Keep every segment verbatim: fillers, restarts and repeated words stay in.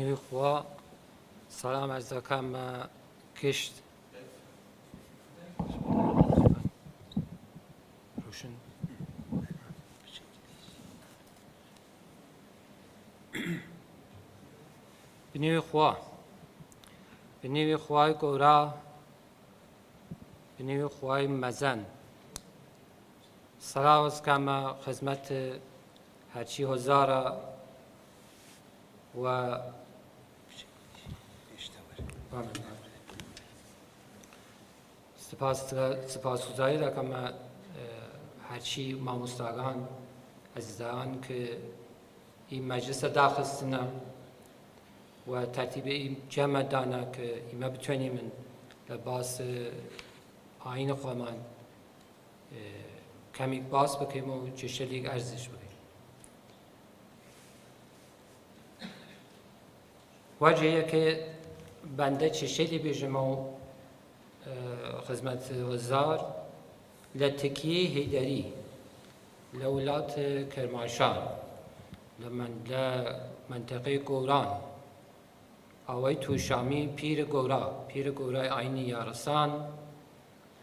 بنیوی خوا سلام عرض دکم گشت. روشن. بنیوی خوا، بنیوی خوای گورا، بنیوی خوای مەزەن. سڵاوز کەمە خزمەت هەرچی هۆزارە و سپاس، سپاسگوزاری دەکەمە، ئە، هەرچی مامۆستاگان، ئەزیزان ک ئی مەجلسە داخستنە و تەرتیب ئی جەمە دانە ک ئیمە بتوەنیمن لە باس ئاین خوەمان، ئێ، کەمیگ باس بکەیم و چشتەلیگ ئەرزش بکەیم. وەجێ یە ک بەندە چشتەلی بیجمە و، ئێ، خزمەت هۆزار لە تکیەی هیدەری لە وڵات کرماشان لە من-، لە منتەقەی گوران ئەوەی تووشامی پیرە گورا، پیرە گورای ئاینی یارسان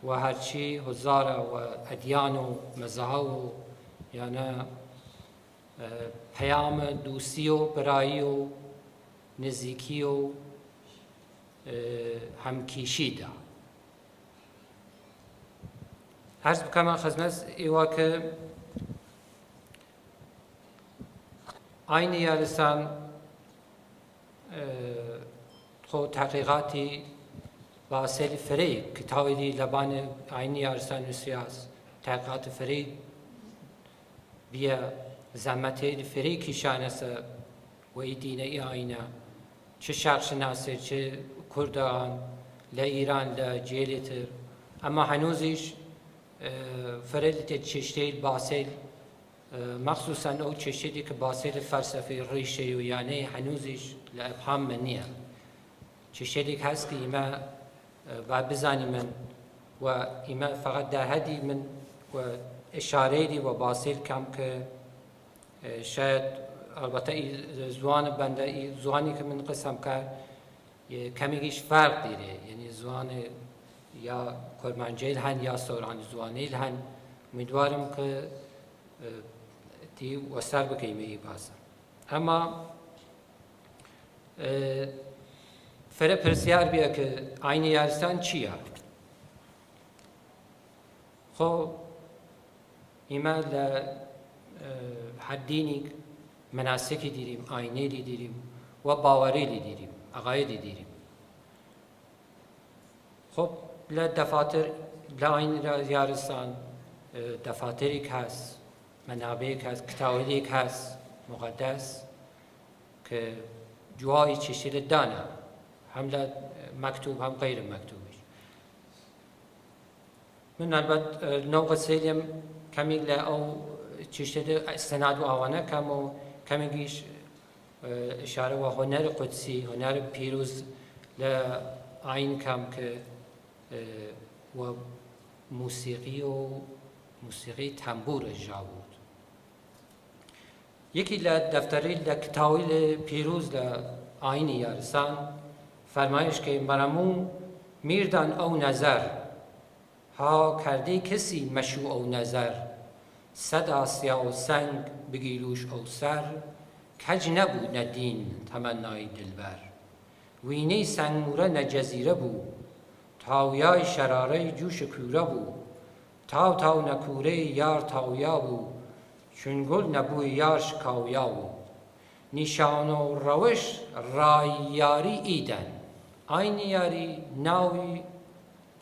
و هەرچی هۆزارە و ئەدیان و مەزەهە و یانە، ئە، پەیامە دووسی و برایی و نزیکی و، ئە، هەمکیشی دا. عەرز بکەمە خزمەت ئیوە ک ئاینی یارسان، ئە، خو تەقیقاتی باسێل فرەی کتاویلی لەبان ئاینی یارسان و سیاس تەقیقات فرەی بیە زەمەتێل فرەی کیشانەسە و ئی دینە ئی ئاینە چ شەرقشناسێ چ کوردان لە ئیران لە جێلێتر، ئەما هەنووزیش، ئە، فرەی لە چشتەیل باسێل ئە، مەخسوسەن ئەو چشتێ ک باسێ لە فەلسەفەی ڕیشەی و یانەی هەنووزیش لە ئەبهام مەنیە. چشتێک هەس ک ئیمە، ئە، با بزانیمن و ئیمە فەقەت داهەدیمن و ئشارەیلی و باسێل کەم ک، ئە، شاید ئەلبەتە ئی زوان بەندە ئی زوانی ک من قسەم کار، یە کەمیگیش فەرق دیرێ، یعنی زوان یا کورمانجەیل هەن یا سۆرانی زوانەیل هەن، ئومیدوارم ک، ئە، تی وەسەر بکەیمە ئی باسە. ئەما، ئە، فرە پرسیار بیە ک ئاینی یارسان چیە؟ خو ئیمە لە، ئە، هەر دینیگ مەناسکی دیریم، ئاینەیلی دیریم و باوەرەیلی دیریم، عەقایدی دیریم. خب، لە دەفاتر، لە ئاین یارسان، ئە، دەفاتریگ هەس، مەنابەیگ هەس، کتاوەیلیگ هەس، مقەدەس، ک جوای چشتەیل دانە، هەم لە مەکتوب، هەم غەیر مەکتوبیش. من ئەلبەت، ئە، نەوقە سەیرێم کەمیگ لە ئەو چشتە ئستناد و ئاوانە کەم و کەمیگیش، ئە، ئشارە وە هونەر قودسی، هونەر پیروز لە ئاین کەم ک، ئە، وە موسیقی و موسیقی تەمبور ئەجا بوود. یەکی لە دەفتەری لە کتاوی لە پیروز لە ئاینی یارسان فەرمایش کەی مەرەموو میردان ئەو نەزەر، ها کەردی کەسی مەشوو ئەو نەزەر، سەدا سیا و سەنگ بگیلووش ئەو سەر، کەج نەبوو نە دین تەمەنای دلبەر. وینەی سەنگموورە نە جەزیرە بوو، تاویای شەرارەی جووش کوورە بوو، تاو تاو نە کوورەی یار تاویا بوو، چون گول نەبووی یار شکاویا بوو. نیشانە و ڕەوش ڕای یاری ئیدەن. ئاین یاری ناوی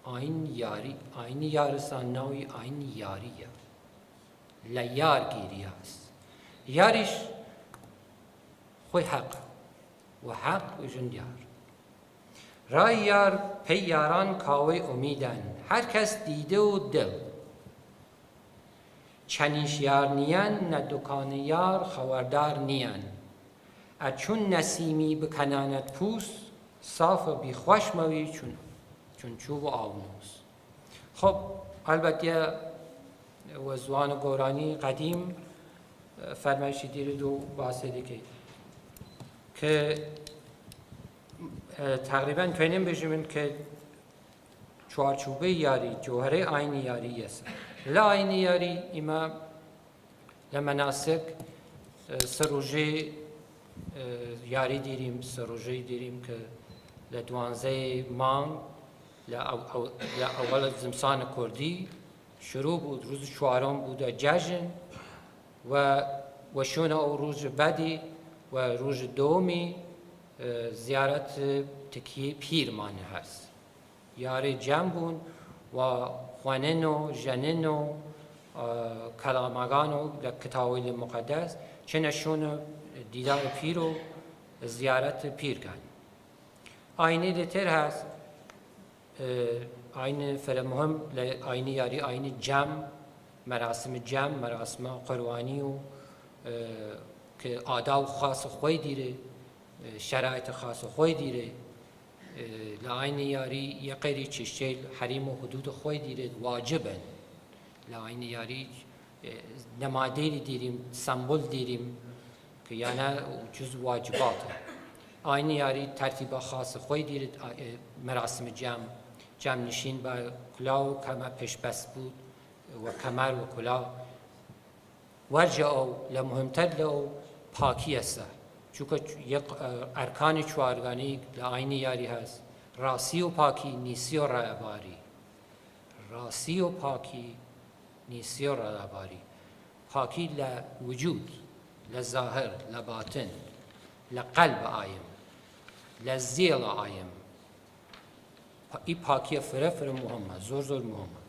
ئاین یاری، ئاین یارسان ناوی ئاین یاریە. لە یار گیریاس. یاریش خوی حەق و حەق ژن یار. رای یار پی یاران کاوەی ئومیدەن، هەر کەس دیدە و دڵ. چەنیش یار نیەن، نە دوکان یار خەوەردار نیەن. ئە چون نەسیمی بکەنانەت پووس، سافە بی خوەش مەوی چون، چون چوو و ئاونووس. خب، ئەلبەت یە وە زوان گۆرانی قەدیم فەرمایشی دیرد و باسێ دکەید ک تقریباً توێنیم بێژمن کە چوارچوبەی یاری، جەوهەرەی ئاینی یاری یەسە. لە ئاینی یاری ئیمە لە مەناسک، ئە، سە رووژەی، ئە، یاری دیریم، سە رووژەی دیریم کە لە دوانزەی مانگ لە ئەو، ئەو، لە ئەوەڵە زمسان کوردی شروع بوود، رووژ چوارم بوودە جەژن و، و شوونە ئەو رووژ بەدی و رووژ دوومی، ئە، زیارەت تکی پیرمان هەس. یاری جەم بوون و خوەنن و ژەنن و، ئە، کەلامەگان و لە کتاوەیل مقەدەس چنە شوون دیدار پیر و زیارەت پیرگان. ئاینی لە تر هەس، ئە، ئاین فرە مهم لە ئاینی یاری ئاینی جەم، مەراسم جەم، مەراسم قوربانی و، ئە، کە ئاداو خاص خوەی دیرێ، ئە، شەرایط خاص خوەی دیرێ. ئە، لە ئاینی یاری یە قەیری چشتەیل حەریم و حدود خوەی دیرێ واجبن. لە ئاینی یاری، ئە، نەمادەیلی دیریم، سەمبول دیریم، کە یانە جز واجباتە. ئاینی یاری تەرتیبە خاص خوەی دیرێ، ئە، مەراسم جەم، جەم نشین بە کلا و کەمە پشت بەس بوود و کەمەر و کلا. وەرجە ئەو، لە مهمتر لەو پاکی ئەسە، چونکە یەک، ئە، ئەرکانی چوارگانی لە ئاینی یاری هەس، راسی و پاکی، نیسی و ڕەیەباری. راسی و پاکی، نیسی و ڕەیەباری. پاکی لە وجود، لە زاهر، لە باتن، لە قەلب ئایم، لە زێڵە ئایم. پا-، ئی پاکیە فرە فرە مهمە، زۆر زۆر مهمە.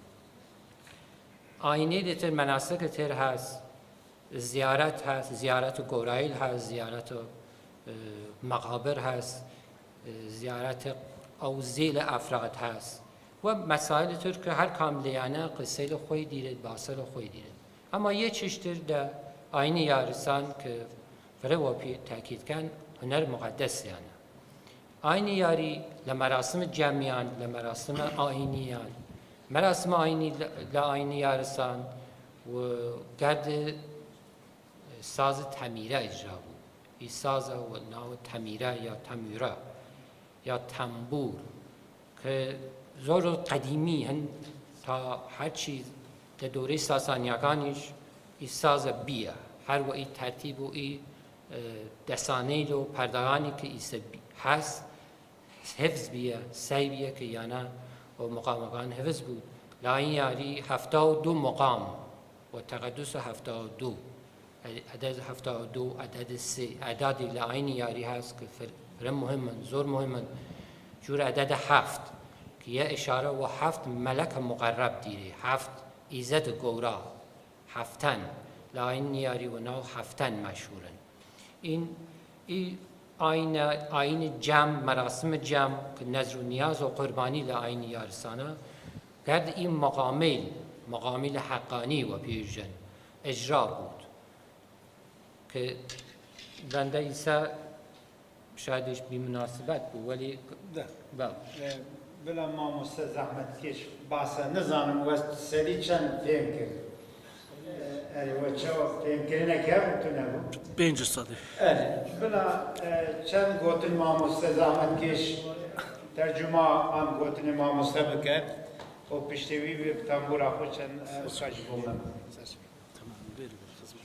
ئاینی لە تر مەناسک تر هەس، زیارەت هەس، زیارەت گەورایل هەس، زیارەت، ئە، مەقابر هەس، ئە، زیارەت ئەو زێلە ئەفراد هەس. و مەسائل تر کە هەر کام لەیانە قسەی لە خوەی دیرێت، باسە لە خوەی دیرێت. ئەما یە چشتر دە ئاینی یارسان کە فرە وە پی تاکید کەن، هنەر مقەدەسیانە. ئاینی یاری لە مەراسم جەمیان، لە مەراسم ئاینیان، مەراسم ئاینی لە، لە ئاینی یارسان و گەرد ساز تەمیرە ئیجرا بوو. ئی سازە وە ناو تەمیرە یا تەمورە یا تەمبوور کە زۆر قەدیمی هەن، تا هەرچی لە دەورەی ساسانیاکانیش ئی سازە بیە، هەر وە ئی تەرتیب و ئی، ئە، دەسانەیل و پەرداگانی کە ئیسە بی-، هەس، حفظ بیە، سەی بیە کە یانە و مقامەگان حفظ بوود. لە ئاین یاری هەفتا و دو مقام و تەقەدوس هەفتا و دو، عدد هەفتا و دو، عدد سێ، ئەعدادی لە ئاین یاری هەس کە فر-، فرە مهمن، زۆر مهمن. جور عدد هەفت کە یە ئشارە وە هەفت مەلەکە مقەرەب دیرێ، هەفت ئیزەد گەورا. هەفتەن، لە ئاین یاری وە ناو هەفتەن مەشهورن. ئین، ئی ئاینە، ئاین جەم، مەراسم جەم کە نەزر و نیاز و قوربانی لە ئاین یارسانە، گەرد ئی مقامەیل، مقامەیل حەقانی وە پیژن ئجرا بوود. کە بەندە ئیسە شایدش بی مناسبەت بوو، وەلی ده. بەڵ. ئێ، بلا مامۆستا زەحمەتکێش باسە، نزانم وە سەری چەند فێم کرد. ئێ، ئەرێ، وە چەوە فێم کردنە کە بتونە بوو. پێنج سەدی. ئەرێ، بلا، ئێ، چەند گۆتن مامۆستا زەحمەتکێش تەرجومە ئان گۆتنێ مامۆستا بکەت و پشتێوی بێ بتانبورا خۆ چەند، ئێ، ساش بۆ من. تمام، بێرە، بێرە، خزمەت.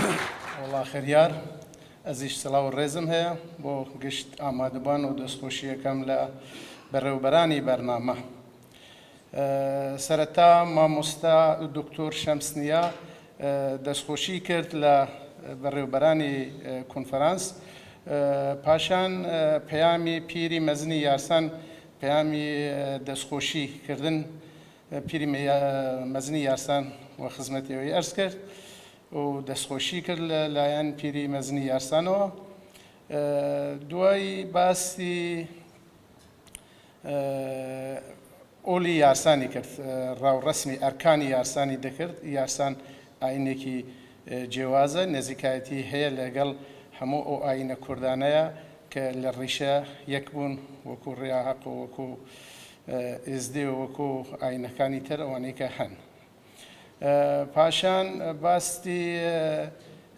وەڵا خەریار، ئەزیش سڵاو و ڕێزم هەیە بۆ گشت ئامادەبان و دەستخۆشیەکەم لە بەڕێوبەرانی بەرنامە. ئە، سەرەتا مامۆستا دکتۆر شەمسنیا، ئە، دەستخۆشی کرد لە بەڕێوبەرانی، ئە، کۆنفرانس. ئە، پاشان، ئە، پەیامی پیری مەزنی یارسان، پەیامی، ئە، دەستخۆشی کردن، ئە، پیری مە-، مەزنی یارسان و خزمەتیەوەی ئەرز کرد و دەستخۆشی کرد لە لایەن پیری مەزنی یارسانەوە. ئە، دوای باسی، ئە، ئۆلی یارسانی کرد، ئە، ڕاوڕەسمی ئەرکانی یارسانی دەکرد. یارسان ئاینێکی، ئە، جیوازە، نزیکایەتی هەیە لەگەڵ هەموو ئەو ئاینە کوردانەیە کە لە ڕیشە یەک بوون، وەکو ڕیاهەق و وەکو، ئە، ئێزدی و وەکو ئاینەکانی تر ئەوانەی کە هەن. ئە، پاشان باسی،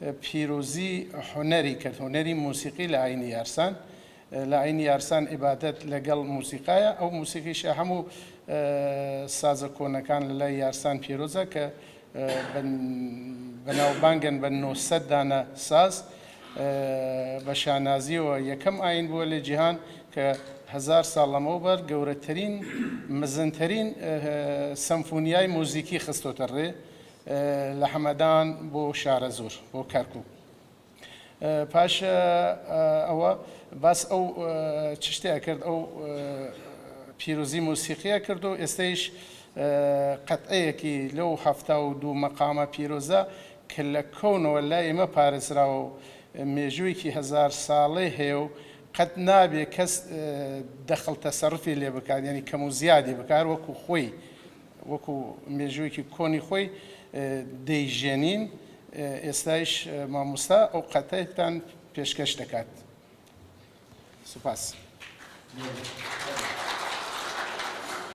ئە، پیروزی هونەری کرد، هونەری موسیقی لە ئاینی یارسان. ئە، لە ئاینی یارسان عیبادەت لەگەڵ موسیقایە. ئەو موسیقیشە هەموو، ئە، سازە کۆنەکان لە لای یارسان پیرۆزە کە، ئە، بە، بەناوبانگن بە نۆ سەد دانە ساز. ئە، بە شانازیەوە یەکەم ئاین بووە لە جیهان کە هەزار ساڵ لەمەوبەر گەورەترین، مزنترین، ئە، سەمفۆنیای موزیکی خستۆتە ڕێ، ئە، لە حەمەدان بۆ شارەزوور، بۆ کەرکووک. ئە، پاش، ئە، ئەوە باس ئەو، ئە، چشتەیە کرد، ئەو، ئە، پیروزی موسیقیە کرد و ئێستەیش، ئە، قەتعەیەکی لەو حەفتا و دوو مەقامە پیرۆزە کە لە کەونەوە لای ئێمە پارێزراوە و مێژوویەکی هەزار ساڵەی هەیە و قەت نابێ کەس، ئە، دەخڵ تەسەڕفی لێ بکات، یعنی کەم و زیادی بکات، وەکو خۆی، وەکو مێژوویەکی کۆنی خۆی، ئە، دەیژێنین. ئە، ئێستایش، ئە، مامۆستا ئەو قەتەیەکتان پێشکەش دەکات. سوپاس.